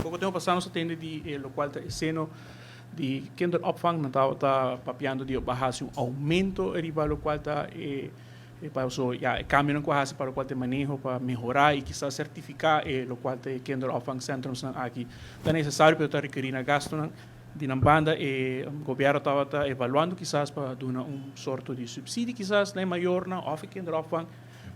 Poko tempu pasá nos a tende di e lokual ta e seno di kinderopvang. Nan tabata papiando di a hasi un oumento riba lokual ta e paso ya e kambionan ku a hasi pa lokual ta e maneho pa mehorá i kisas sertifiká e lokual ta e kinderopvangcentrumsnan aki. Ta nesesario pero ta rekerí na gastunan. Di nan banda e gobièrnu tabata evaluando kisas pa duna un sorto di supsidio kisas na e mayornan òf e kinderopvang.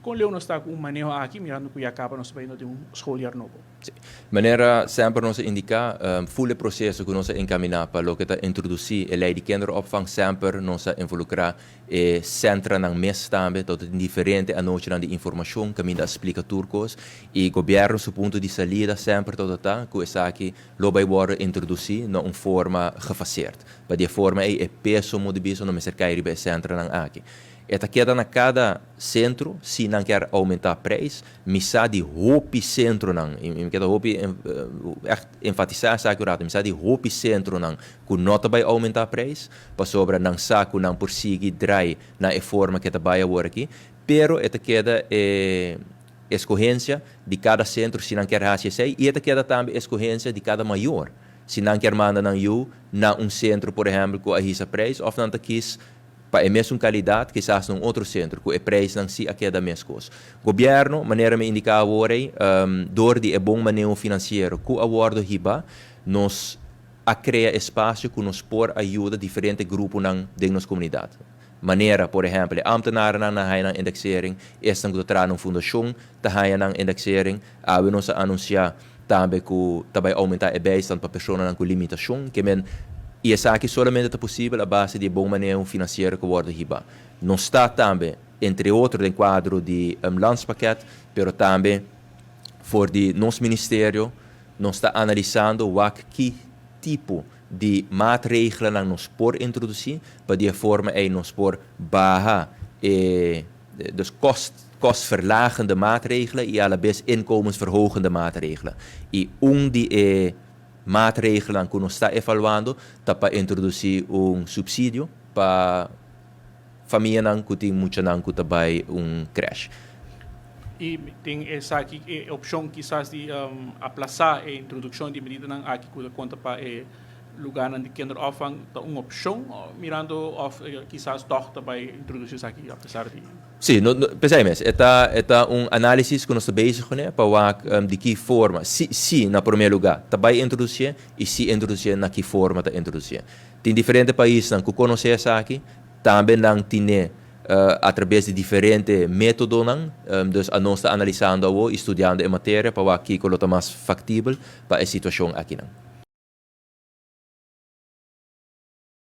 Kon leu nos ta ku un maneho aki mirando ku ya kaba nos ta bayendo den un schooljaar nobo? Sí. Manera semper nos a indiká, ful e proseso ku nos a enkaminá pa loke ta introdusí e lei di kinderopvang semper nos a involukrá e sentranan mes tambe. Ta tin diferente anochinan di informashon kaminda a splika tur kos i gobièrnu su punto di salida semper tabata ta ku esaki lo bai wòrdu introdusí na un forma gefaseerd. Pa di e forma ei e peso mo di bisa no mester kai riba e sentranan aki. E ta keda na kada sentro si nan kier oumentá preis. Mi sa di hopi sentronan, i mi keda hopi ègt enfatisá esaki un ratu, mi sa di hopi sentronan ku no ta bai oumentá preis pasobra nan sa ku nan por sigui drai na e forma ku e ta bai awor aki. Pero e ta keda e Eskohensia di kada sentro si nan kier hasi esei i e ta keda tambe eskohensia di kada mayor si nan kier manda nan yu na un sentro por ehèmpel ku a hisa preis òf nan ta kis pa e mesun kalidat kisas na un otro sentro ku e preisnan si a keda meskos. Gobièrnu, manera mi indiká awor ei, dor di e bon maneho finansiero ku a wòrdu hiba, nos a krea espasio ku nos por a yuda diferente gruponan den nos komunidat. Manera, por ehèmpel, e ámtenarnan a haña nan indexering, esnan ku ta traha na un fundashon ta haña nan indexering. Awe nos a anunsiá tambe ku ta bai oumentá e bijstand pa personanan ku limitashon. Ke men, i esaki solamente ta posibel a base di e bon maneho finansiero ku wòrdu hibá. Nos ta tambe, entre otro den kuadro di landspakket, pero tambe for di nos ministerio nos ta analisando wak ki tipo di maatregelanan nos por introdusí pa di e forma ei nos por baha e dus kost kostverlagende maatregelen i alabes inkomensverhogende maatregelen. I un di e maatregelanan ku nos ta evaluando ta pa introdusí un supsidio pa famianan ku tin muchanan ku ta bai un krèsh. I tin esaki e opshon kisas di aplasá e introdukshon di medidanan aki ku ta konta pa e lugarnan di kinderopvang ta un opshon mirando òf kisas tòg ta bai introdusí esaki apesar di. Sí, no, no, p'esei mes, e ta, e ta un análisis ku nos ta bezig kuné pa wak di ki forma, si, si na promé lugá ta bai introdusié i si introdusié na ki forma ta introdusié. Tin diferente paisnan ku konosé esaki, tambe nan tine atrabes di diferente métodonan. Dus anos ta analisando awo i studiando e materia pa wak kiko lo ta mas faktibel pa e situashon akinan.